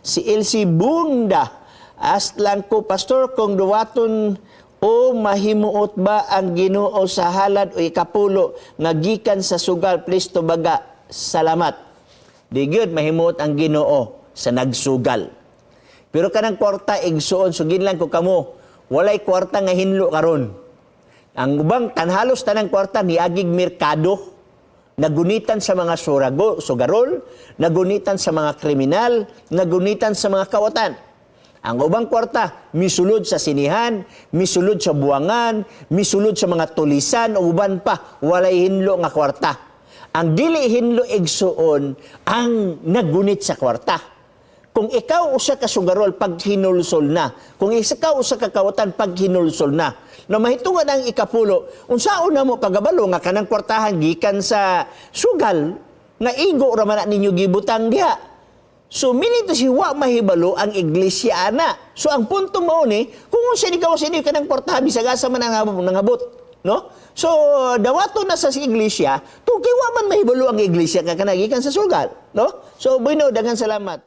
Si Elsie Bunda, ask lang ko, Pastor, kung duwaton o mahimuot ba ang Ginoo sa halad o ikapulo nga gikan sa sugal? Please tubaga. Salamat. Di gyud mahimuot ang Ginoo sa nagsugal. Pero kanang kwarta, igsuon, sugin lang ko kamo, walay kwarta nga hinlo karon. Ang ubang tanhalos tanang kwarta niagig merkado, nagunitan sa mga sugarol, nagunitan sa mga kriminal, nagunitan sa mga kawatan. Ang ubang kwarta, misulod sa sinihan, misulod sa buwangan, misulod sa mga tulisan, o uban pa, walay hinlo nga kwarta. Ang dili hinlo, igsuon, ang nagunit sa kwarta. Kung ikaw usa ka sugarol, pag hinulsol na. Kung ikaw usa ka kawatan, pag hinulsol na. Na mahitungod ang ikapulo, unsaon na mo pagabalo nga kanang kwartahan gikan sa sugal nga igo ra man na ninyo gibutang diha? So meaning to say, wa mahibalo ang iglesia ana. So ang punto mao ni kung unsa ni gawas ini kanang kwartahan bisag asa man ang nangabot, no? So dawato na sa iglesia, tungkol wa man mahibalo ang iglesia nga kana gikan sa sugal, no? So bueno, daghang salamat.